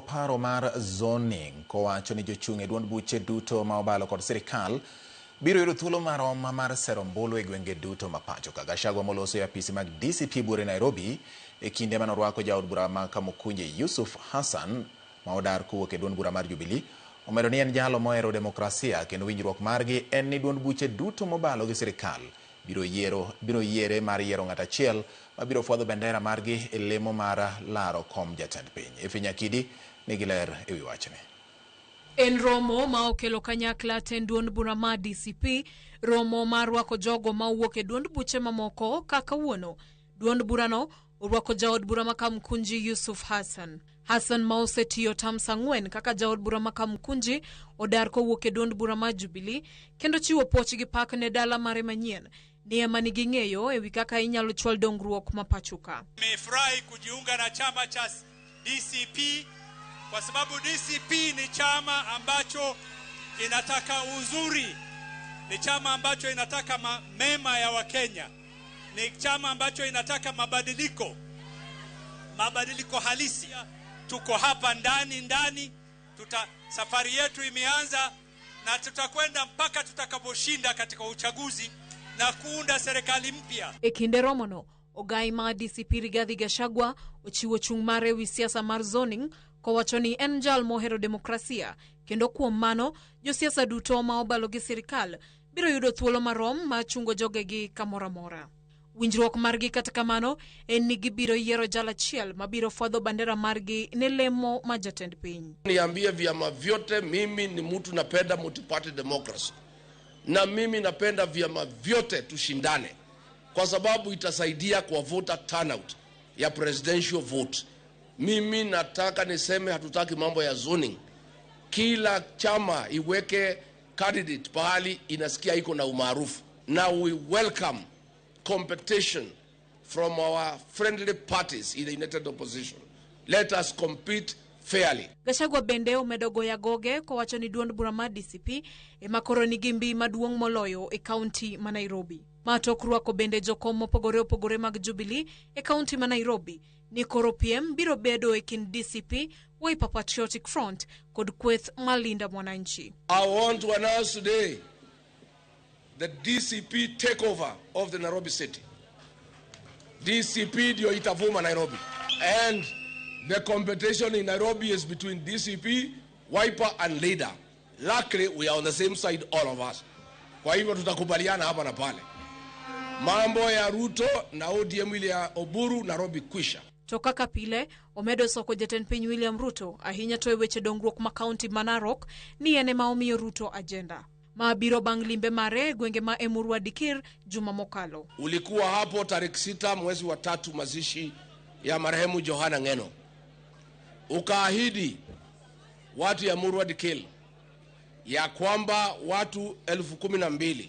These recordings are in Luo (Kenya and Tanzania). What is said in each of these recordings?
Paro mar zoning kowacho ni jochung' e duond buche duto ma obalo kod sirikal biro yudo thuolo marom mar sero ombulu e gwenge duto ma pacho ka. Gachagua moloso e apisi mag DCP buore Nairobi e kinde mane orwako jaod bura ma Kamukunji Yusuf Hassan ma odar kowuok e duond bura mar Jubilee omedo ni en jalo mohero demokrasia kendo winjruok margi en ni duond buche duto mobalo gi sirikal biro yiero biro yiere mar yiero ng'at achiel mabiro fwadho bendera margi e lemo mar laro kom jatend piny. Effie Nyakidi nigi ler e wi wachni. En romo ma okelo kanyakla tend duond bura mar DCP, romo mar rwako jogo ma owuok e duond buche mamoko ka kawuono. Duond burano orwako jaod bura ma Kamkunji Yusuf Hassan. Hassan ma osetiyo tams 4 kaka jaod bura ma Kamkunji odar kowuok e duond bura mar Jubilee kendo chiwo puoch gi pak ne dala mare manyien ni ema nigi ng'eyo e wi kaka inyalo chwal dongruok ma pacho ka. Nimefurahi kujiunga na chama cha DCP kwa sababu DCP ni chama ambacho inataka uzuri, ni chama ambacho inataka mema ya Wakenya, ni chama ambacho inataka mabadiliko, mabadiliko halisi. Tuko hapa ndani ndani, safari yetu imeanza na tutakwenda mpaka tutakaposhinda katika uchaguzi na kuunda serikali mpya. E kinde romono, ogai ma DCP Rigathi Gachagua ochiwo chung' mare ewi siasa mar zoning kowacho ni en jal mohero demokrasia kendo kuom mano josiasa duto ma obalo gi sirikal biro yudo thuolo marom mar chungo jogegi kamoro amora. Winjruok margi kata kamano en ni gibiro yiero jal achiel mabiro fwadho bandera margi ne lemo ma jatend piny. Niambie vyama vyote, mimi ni mtu napenda multi-party democracy, na mimi napenda vyama vyote tushindane, kwa sababu itasaidia kwa voter turnout ya presidential vote. Mimi nataka niseme hatutaki mambo ya zoning. Kila chama iweke candidate pahali inasikia iko na umaarufu, na we welcome competition from our friendly parties in the united opposition. Let us compete fairly. Gachagua bende omedo goyo agoge kowacho ni duond bura mar DCP ema koro nigi mbi maduong' moloyo e kaunti ma Nairobi. Ma tok rwako bende jokom mopogore opogore mag Jubilee e kaunti ma Nairobi ni koro piem biro bedo e kind DCP, Wiper Patriotic Front kod kweth mar Linda Mwananchi. I want to announce today the DCP takeover of the Nairobi city. DCP ndio itavuma Nairobi. And the competition in Nairobi is between DCP, Wiper and Leader. Luckily, we are on the same side, all of us. Kwa hivyo tutakubaliana hapa na pale. Mambo ya Ruto na ODM ile ya Oburu, Nairobi kwisha. To kaka pile, omedo soko jatend piny William Ruto ahinya to e weche dongruok ma kaunti ma Narok ni en ema omiyo Ruto agenda. Ma biro bang' limbe mare e gwenge ma Emurua Dikir juma mokalo. Ulikuwa hapo tarehe 6 mwezi wa 3, mazishi ya marehemu Johana Ng'eno. Ukaahidi watu ya Emurua Dikir ya kwamba watu 12,000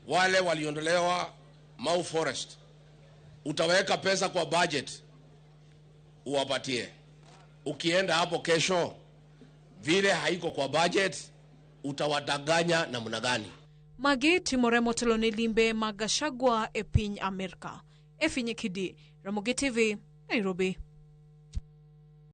wale waliondolewa Mau Forest utaweka pesa kwa budget uwapatie. Ukienda hapo kesho vile haiko kwa budget utawadanganya namna gani? Magi timore motelo ne limbe mag Gachagua e piny Amerka. Effie Nyakidi, Ramogi TV, Nairobi.